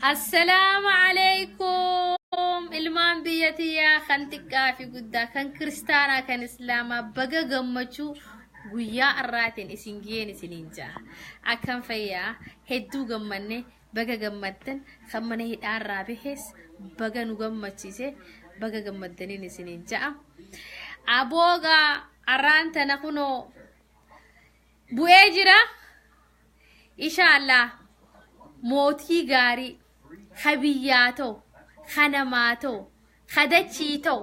Assalaamu alaikum ilmaan biyya tiyyaa kan xiqqaa fi guddaa kan kiristaanaa kan islaamaa baga gammachuu guyyaa har'aatiin isin giyeen isiniin ja'a. Akkam fayyaa hedduu gammanne baga gammaddan kan mana hidhaarraa bahes baga nu gammachiise baga gammaddaniin isiniin ja'a. Aboogaa har'aan tana kunoo bu'ee jira. Inshaallah mootii gaarii ka biyyaa ta'u, ka namaa ta'u, ka dachii ta'u,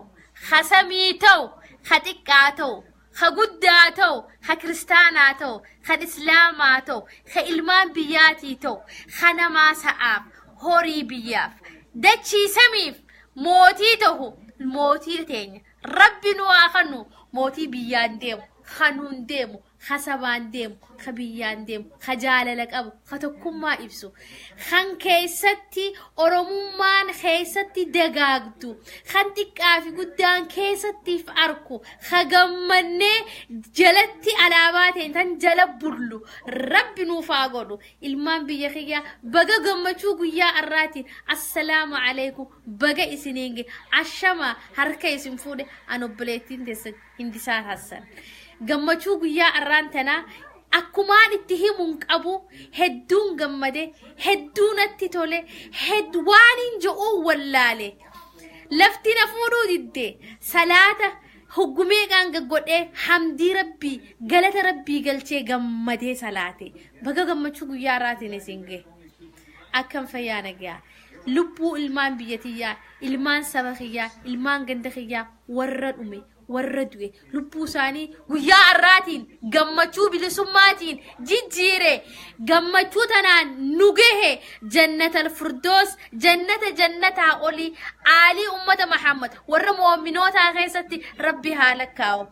ka samii ta'u, ka xiqqaa ta'u, ka guddaa ta'u, ka kiristaanaa ta'u, ka islaamaa ta'u, ka ilmaan biyyaatii ta'u, ka namaa sa'aaf, horii biyyaaf, dachii samiif mootii ta'u, mootii teenya. Rabbi nu haa kennu mootii biyyaan deemu, ka nuun deemu, ka sabaan deemu, ka biyyaan deemu, ka jaalala qabu, ka tokkummaa ibsu, kan keessatti Oromummaan keessatti dagaagdu, kan xiqqaa fi guddaan keessattiif arku, ka gammannee jalatti alaabaa ta'e tan jala bullu, Rabbi nuuf haa godhu. Ilmaan biyya kiyyaa baga gammachuu guyyaa har'aatiin assalaamu alaikum baga isiniin gahe ashamaa harka isin fuudhe an obboleettiin teessan Hindisaar Hassan. Gammachuu guyyaa arraan tanaa akkumaan itti himuun qabu hedduun gammade hedduu natti tole heddu waan hin je'uu wallaale. Lafti na fuudhuu didde salaata huggumeeqaan gaggodhee hamdii rabbii galata rabbii galchee gammadee salaate. Baga gammachuu guyyaa har'aatiin isin gahe. Akkam fayyaa nagayaa. Lubbuu ilmaan biyya tiyyaa, ilmaan saba kiyyaa, ilmaan ganda kiyyaa warra dhume, warra du'e, lubbuu isaanii guyyaa har'aatiin gammachuu bilisummaatiin jijjiire, gammachuu tanaan nu gahe jannatal firdoos, jannata jannataa olii, aalii ummata Muhammad warra mu'minootaa keessatti rabbi haa lakkaa'u.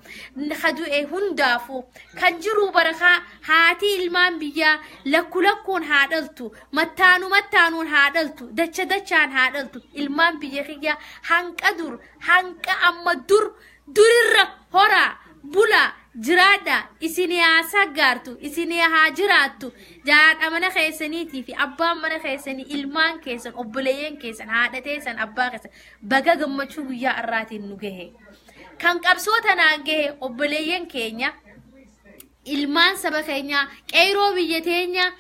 Ka du'e hundaafuu kan jiru barakaa haatii ilmaan biyyaa lakku lakkuun haa dhaltu. Mattaanu mattaanuun haa dhaltu, dacha dachaan haa dhaltu. Ilmaan biyya kiyyaa hanqa dur, hanqa amma dur, durirra horaa, bulaa, jiraadha. Isinii haa saggaartu, isinii haa jiraattu. Jaadha mana keessaniitii fi abbaan mana keessanii, ilmaan keessan, obboleeyyan keessan, haadha teessan, abbaa keessan baga gammachuu guyyaa har'aatiin nu gahe. Kan qabsoo tanaan gahe obboleeyyan keenya ilmaan saba keenyaa qeyroo biyya teenyaa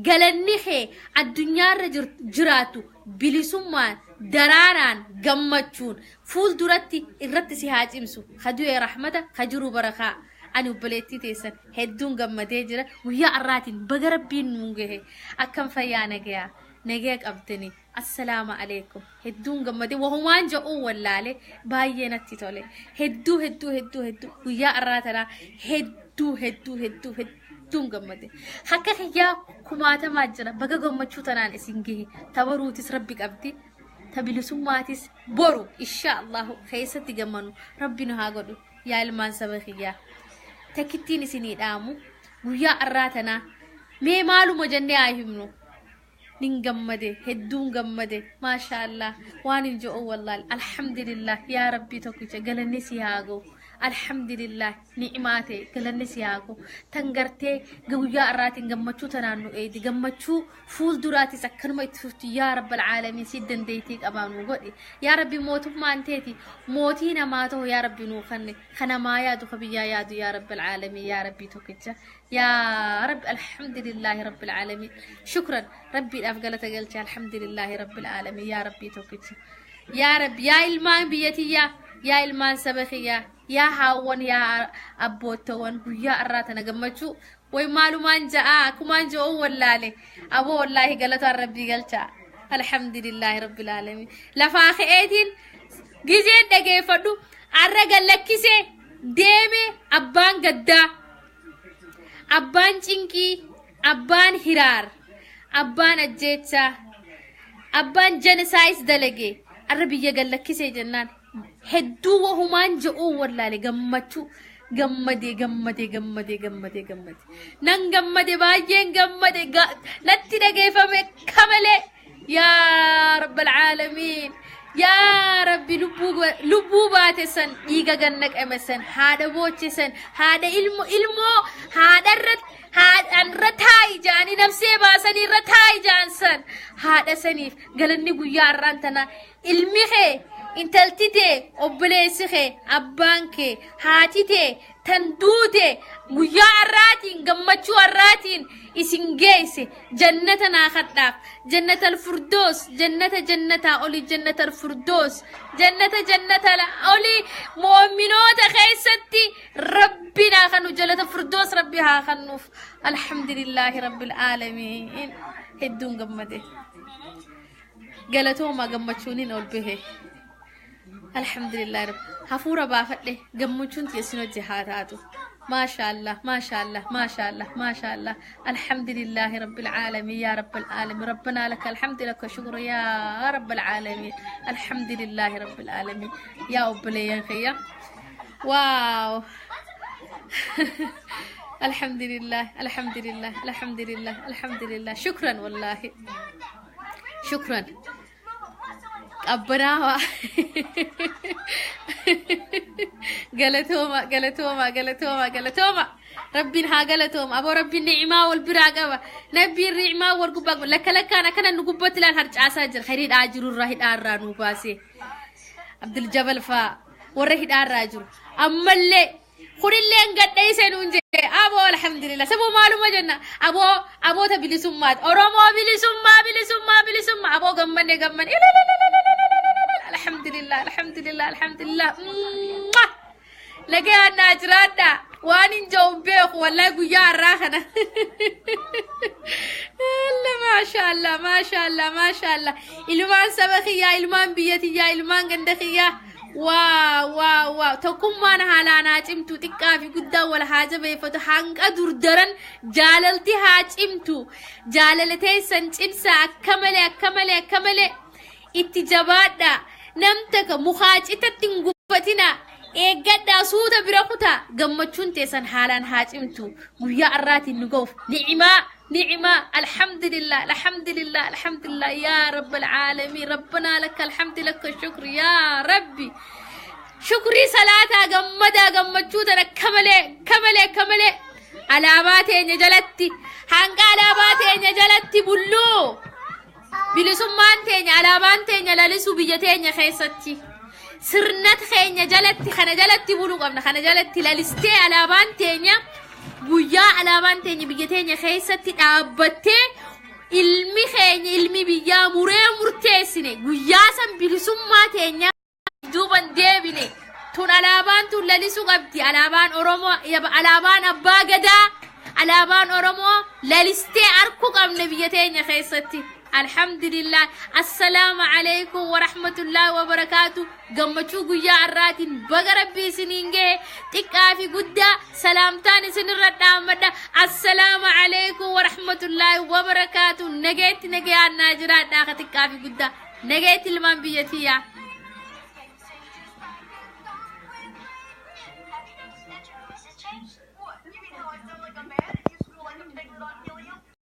galanni kee addunyaarra jiraattu bilisummaan daraaraan gammachuun fuulduratti irratti si haa cimsu ka du'e rahmata ka jiru barakaa ani obboleettii teessan hedduun gammadee jira guyyaa har'aatiin baga rabbiin nuun gahe akkam fayyaa nagayaa nagaya qabdanii assalaamu alaikum hedduun gammade wahumaan ja'uu wallaale baay'ee natti tole hedduu hedduu hedduu hedduu guyyaa har'aa tanaa hedduu hedduu hedduu hedduun gammade akka kiyyaa kumaatamaa jira baga gammachuu tanaan isin gahe tabaruutis rabbi qabdi ta bilisummaatis boru insha allahu keessatti gammanu rabbi nu haa godhu yaa ilmaan saba kiyyaa takkittiin isinii dhaamu guyyaa har'aa tanaa mee maaluma jennee haa himnu nin gammade hedduun gammade maashaallah waan hin je'u wallaal alhamdulillah yaa rabbii tokkicha galanni si haa ga'u alhamdulillah ni'imaa ta'e galanni si haa ga'u tan gartee guyyaa har'aatiin gammachuu tanaan nu eedi gammachuu fuulduraatis akkanuma itti fuftu yaa rabbal caalamiin si dandeettii qabaa nu godhi yaa rabbi mootummaan teeti mootii namaa ta'u yaa rabbi nuu kanne ka namaa yaadu ka biyyaa yaadu yaa rabbal caalamiin yaa rabbii tokkicha yaa rabbi alhamdulillaahi rabbil caalamiin shukran rabbiidhaaf galata galche alhamdulillaahi rabbil caalamiin yaa rabbii tokkicha yaa rabbi yaa ilmaan biyya tiyyaa yaa ilmaan saba kiyyaa yaa haawwan yaa abboottawwan guyyaa har'aa tana gammachuu way maalumaan ja'aa akkumaan ja'uu wallaale aboo wallaahi galataan rabbii galcha alhamdulillaahi rabbil caalamiin lafaa ka'eetiin gizeen dhageeffadhu arra gallakkisee deeme abbaan gaddaa abbaan cinqii abbaan hiraar abbaan ajjeechaa abbaan jenocide dalage arra biyya gallakkisee jennaan hedduu wahumaan je'uu wallaale gammachuu gammadee gammadee gammadee gammadee gammade nan gammade baay'een gammade natti dhageeffame kamalee yaa rabbal caalamiin yaa rabbi lubbuu baate san dhiiga gannaqame san haadha booche san haadha ilmo ilmoo haadha irratti Haadhaan irra taa'i ja'anii nafsee baasanii irra taa'i ja'an san haadha saniif galanni guyyaa har'aan tana ilmi kee intalti tee obboleessi kee abbaan kee haati tee tan duute guyyaa har'aatiin gammachuu har'aatiin isin geesse jannata naa kadhaaf jannatal furdoos jannata jannataa olii jannatal furdoos jannata jannata olii mu'minoota keessatti rabbi naa kanu jannata furdoos rabbi haa kannuuf alhamdulillaahi rabbil aalamiin hedduun gammade galatooma gammachuuniin ol bahe alhamdulillah rabbi hafuura baafadhe gammachuun tiyeessin hojii haa taatu maashaallah maashaallah maashaallah maashaallah alhamdulillahi rabbil aalamiin yaa rabbil aalamiin rabbana laka alhamdu laka shukru yaa rabbil aalamiin alhamdulillahi rabbil aalamiin yaa obboleeyyan kiyya waaw alhamdulillah alhamdulillah alhamdulillah alhamdulillah shukran wallahi shukran qabbanaawaa galatooma galatooma galatooma galatooma rabbiin haa galatooma aboo rabbiin ni'imaa wal biraa qaba nabbiin ni'imaa wal gubbaa qaba lakka lakkaan akkana nu gubbatti ilaan harcaasaa jira kan hidhaa jirurraa hidhaarraa nu baasee Abdul Jabal faa warra hidhaarraa jiru ammallee kunillee gadheessee nuun jee aboo alhamdulillah saboo maaluma jenna aboo aboota bilisummaati oromoo bilisummaa bilisummaa bilisummaa aboo gammanne gammanne alhamdulillah alhamdulillah alhamdulillah nagayaan naa jiraadha waan hin jiru beeku wallahi guyyaa har'aa kana Allah maashaallah maashaallah maashaallah ilmaan saba kiyyaa ilmaan biyya tiyyaa ilmaan ganda kiyyaa waa waa waa tokkummaan haalaan haa cimtu xiqqaa fi guddaa wal haa jabeeffatu hanqa durdaran jaalalti haa cimtu jaalala teessan cimsa akka malee akka malee akka malee itti jabaadha namtaka mukaa citatti hin gufatina eeggadhaa suuta bira kutaa gammachuun teessan haalaan haa cimtu guyyaa har'aatiin nu ga'uuf ni'imaa ni'imaa alhamdulillah alhamdulillah alhamdulillah yaa rabbal aalamiin rabbanaa laka alhamdu laka shukr yaa rabbi shukrii salaataa gammadaa gammachuu tana akka malee akka malee akka malee alaabaa teenya jalatti hanga alaabaa teenya jalatti bulluu bilisummaan teenya alaabaan teenya lalisuu biyya teenya keessatti sirnat keenya jalatti kana jalatti buluu qabna kana jalatti lalistee alaabaan teenya guyyaa alaabaan teenya biyya teenya keessatti dhaabbattee ilmi keenya ilmi biyyaa muree murteessine guyyaa san bilisummaa teenya duuban deebine tun alaabaan tun lalisuu qabdi alaabaan oromoo alaabaan abbaa gadaa alaabaan oromoo lalistee arkuu qabne biyya teenya keessatti alhamdulillah assalaamu alaikum warahmatullahi wabarakaatu gammachuu guyyaa har'aatiin baga rabbii isiniin gahe xiqqaa fi guddaa salaamtaan isinirra dhaammadha assalaamu alaikum warahmatullahi wabarakaatu nageetti nagayaan naa jiraadhaa ka xiqqaa fi guddaa nageetti ilmaan biyya tiyyaa. What? You mean how I sound like a man and you squeal like a piglet on